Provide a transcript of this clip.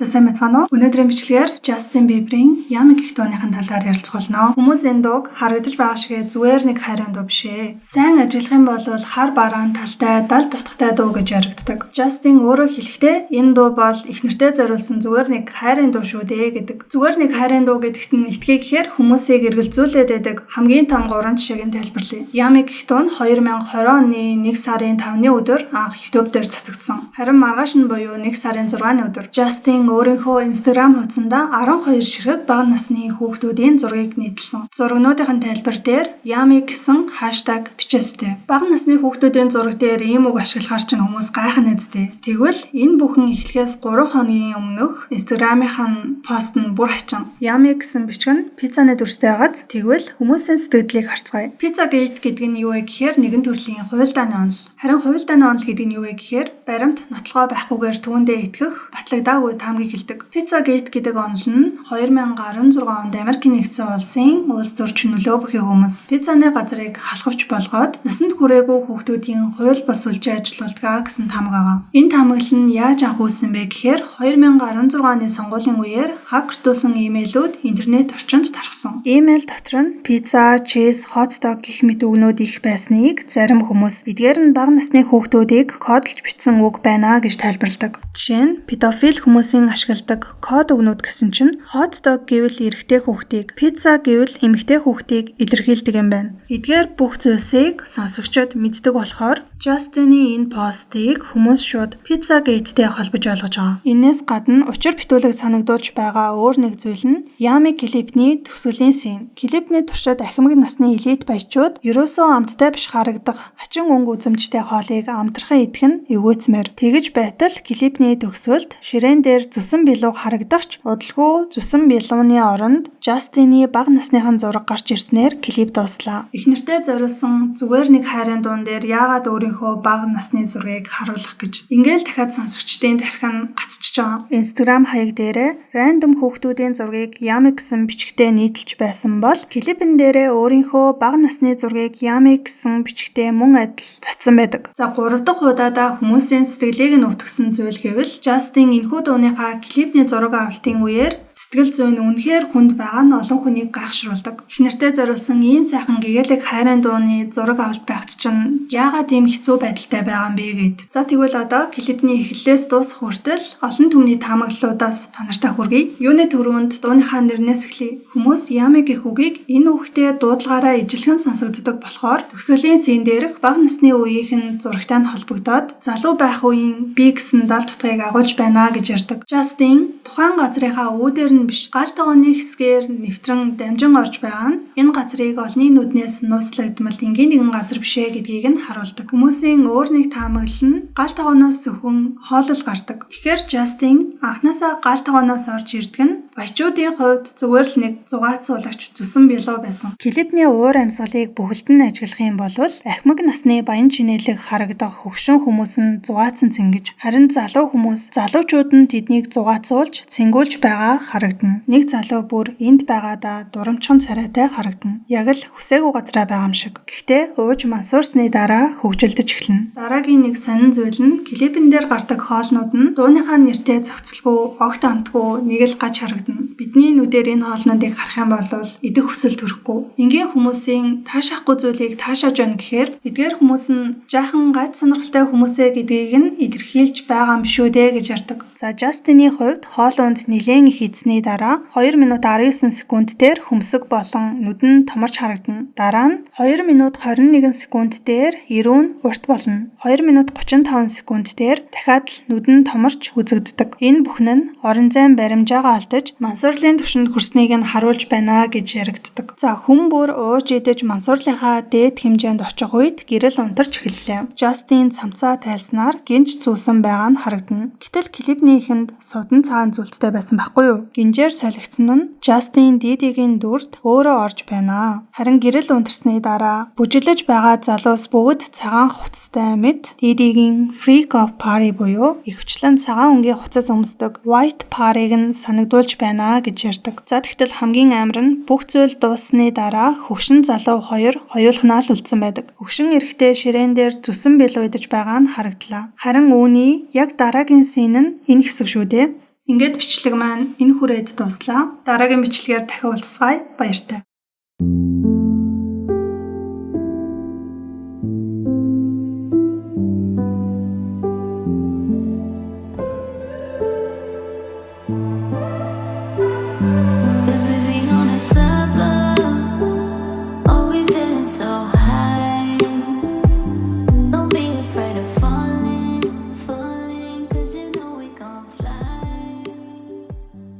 За, сайн байцгаана уу? Өнөөдрийн бичлэгээр Justin Bieber-ийн Yummy гэх дууныхын талаар ярилцах болно. Хүмүүс энэ дууг харагдаж байгаа шигээ зүгээр нэг хайрын дуу биш ээ. Сайн ажиллах юм бол хар бараан талтай, далд утгатай дуу гэж яригддаг. Justin өөрөө хэлэхдээ энэ дуу бол эхнэртээ зориулсан зүгээр нэг хайрын дуу шүү дээ гэдэг. Зүгээр нэг хайрын дуу гэдэгт нь итгэе гэхээр хүмүүсийг эргэлзүүлээд байдаг хамгийн том гурван жишээг нь тайлбарлая. Yummy гэх дуу нь 2020 оны 1 сарын 5-ны өдөр анх YouTube дээр цацагдсан. Харин маргааш нь буюу 1 сарын 6-ны өдөр Justin өөрийнхөө Instagram хуудсандаа 12 ширхэг бага насны хүүхдүүдийн зургийг нийтэлсэн. Зургнуудын тайлбар дээр "Yummy" гэсэн хаштаг бичээстэй. Бага насны хүүхдүүдийн зураг дээр ийм үг ашиглахаар чинь хүмүүс гайхан нэзтэй. Тэгвэл энэ бүхэн эхлэхээс 3 хоногийн өмнөх Instagram-ийн пост нь бүр хачин. "Yummy" гэсэн бичиг нь пиццаны дүрстэй байгааз. Тэгвэл хүмүүсийн сэтгэгдлийг харцгаая. Pizzagate гэдэг нь юу вэ гэхээр нэгэн төрлийн хувилдааны онол. Харин хувилдааны онол гэдэг нь юу вэ гэхээр баримт нотолгоо байхгүйгээр түүндээ итгэх батлагдаагүй таамгийг хэлдэг. Pizzagate гэдэг онол нь 2016 онд Америкийн нэгдсэн улсын улс төрч нөлөө бүхий хүмүүс пиццаны газрыг халахвч болгоод насанд хүрээгүй хүүхдүүдийн хууль бус сүлжээ ажилуулдаг гэсэн таамаг байгаа. Энэ таамаглал нь яаж анх үүссэн бэ гэхээр 2016 оны сонгуулийн үеэр хакердуулсан имэйлүүд интернет орчинд тархсан. Имэйл дотор нь пицца, cheese, hot dog гэх мэт үгнүүд их байсныг зарим хүмүүс эдгээр нь бага насны хүүхдүүдийг кодлж бичсэн үг байна гэж тайлбарладаг. Жишээ нь, педофил хүмүүсийн ашигладаг код үгнүүд гэсэн чинь hot dog гэвэл эрэгтэй хүүхдийг, пицца гэвэл эмэгтэй хүүхдийг илэрхийлдэг юм байна. Эдгээр бүх зүйлсийг сонсогчид мэддэг болохоор Justin-ы энэ постыг хүмүүс шууд Pizzagate-тэй холбож ойлгож байгаа. Энээс гадна учир битүүлэг санагдуулж байгаа өөр нэг зүйл нь Yummy клипний төгсгөлийн scene. Клипний туршид ахимаг насны элит баячууд ерөөсөө амттай биш харагдах хачин өнгө үзэмжтэй хоолыг амтрахын идэх нь эвгүйцмээр. Тэгэж байтал клипний төгсгөлд ширээн дээр зүсэн билүү харагдах ч удалгүй зүсэн билууны оронд Justin-ы бага насныхан зураг гарч ирснээр клип дууслаа. Эхнэртээ зориулсан зүгээр нэг хайрын дуун дээр яагаад өөрийнхөө бага насны зургийг харуулах гэж. Ингээл дахиад сонсогчдын тархи нь гацчихж байгаа. Instagram хаяг дээрээ random хүүхдүүдийн зургийг "Yummy" гэсэн бичгтээ нийтэлж байсан бол клипэн дээрээ өөрийнхөө бага насны зургийг "Yummy" гэсэн бичгтээ мөн адил цацсан байдаг. За, гурав дахь удаадаа хүмүүсийн сэтгэлийг нь өвтгөсөн зүйл гэвэл Justin энэхүү дууныхаа клипний зураг авалтын үеэр сэтгэл зүйн үнэхээр хүнд байгаа нь олон хүнийг гайхшруулдаг. Эхнэртээ зориулсан ийм сайхан гэгээлэг хайрын дууны зураг авалт байхад чинь яагаад ийм хэцүү байдалтай байгаа юм бэ гээд. За, тэгвэл одоо клипний эхлэлээс дуусах хүртэл олон түмний таамаглалуудаас та нартай хүргэе. Юуны түрүүнд дууныхаа нэрнээс эхлэе. Хүмүүс "Yummy" гэх үгийг энэ үгтэй дуудлагаараа ижилхэн сонсогддог болохоор төгсгөлийн scene дээрх бага насны үеийнх нь зурагтай нь холбогдоод залуу байх үеийн би гэсэн далд утгыг агуулж байна гэж ярьдаг. Justin тухайн газрынхаа үүдээр нь биш, гал тогооны хэсгээр нэвтрэн дамжин орж байгаа нь энэ газрыг олонний нүднээс нууцлагдмал энгийн нэгэн газар биш ээ гэдгийг нь харуулдаг. Хүмүүсийн өөр нэг таамаглал нь гал тогооноос зөвхөн хоолол гардаг. Тэгэхээр Justin анхнаасаа гал тогооноос орж ирдэг нь баячуудын хувьд зүгээр л нэг зугаацуулагч зүсэн билүү байсан. Клипний уур амьсгалыг бүхэлд нь ажиглах юм бол ахимаг насны баян чинээлэг харагдах хөгшин хүмүүс нь зугаацсан цэнгэж, харин залуу хүмүүс, залуучууд нь тэднийг зугаацуулж цэнгүүлж байгаа харагдана. Нэг залуу бүр энд байгаадаа дурамчхан царайтай харагдана. Яг л хүсээгүй газраа байгаа юм шиг. Гэхдээ ууж мансуурсны дараа хөгжилдөж эхэлнэ. Дараагийн нэг сонин зүйл нь клипэн дээр гардаг хоолнууд нь дууныхаа нэртэй зохицолгүй, огт амтгүй нэг л гаж харагдана. Бидний нүдээр энэ хоолнуудыг харах юм бол идэх хүсэл төрөхгүй. Энгийн хүмүүсийн таашаахгүй зүйлийг таашааж байна гэхээр эдгээр хүмүүс нь жаахан гаж сонирхолтой хүмүүсээ гэдгийг нь илэрхийлж байгаа юм шүү дээ гэж ярьдаг. За, Justin-ы хувьд хоол унд нэлээн их идсэний дараа 2 минут 19 секунд дээр хөмсөг болон нүд нь томорч харагдана. Дараа нь 2 минут 21 секунд дээр эрүү нь урт болно. 2 минут 35 секунд дээр дахиад л нүд нь томорч үзэгддэг. Энэ бүхэн нь орон зайн баримжаагаа алдаж мансуурлын түвшинд хүрснийг нь харуулж байна гэж яригддаг. За, хүн бүр ууж идэж мансуурлынхаа дээд хэмжээнд очих үед гэрэл унтарч эхэллээ. Justin цамцаа тайлснаар гинж зүүсэн байгаа нь харагдана. Гэтэл клипний эхэнд судан цагаан зүлттэй байсан байхгүй юу? Гинжээр солигдсон нь Justin Diddy-гийн дүрд өөрөө орж байна. Харин гэрэл унтарсны дараа бүжиглэж байгаа залуус бүгд цагаан хувцастай мэт Diddy-гийн Freak Off Party буюу ихэвчлэн цагаан өнгийн хувцас өмсдөг White Party-г нь санагдуулж байна гэж ярьдаг. За, тэгтэл хамгийн амар нь бүх зүйл дууссаны дараа хөгшин залуу хоёр хоёулахнаа л үлдсэн байдаг. Хөгшин эрэгтэй ширээн дээр зүсэн билүү идэж байгаа нь харагдлаа. Харин үүний яг дараагийн scene нь энэ хэсэг шүү дээ. Ингээд бичлэг маань энэ хүрээд дууслаа. Дараагийн бичлэгээр дахин уулзацгаая. Баяртай.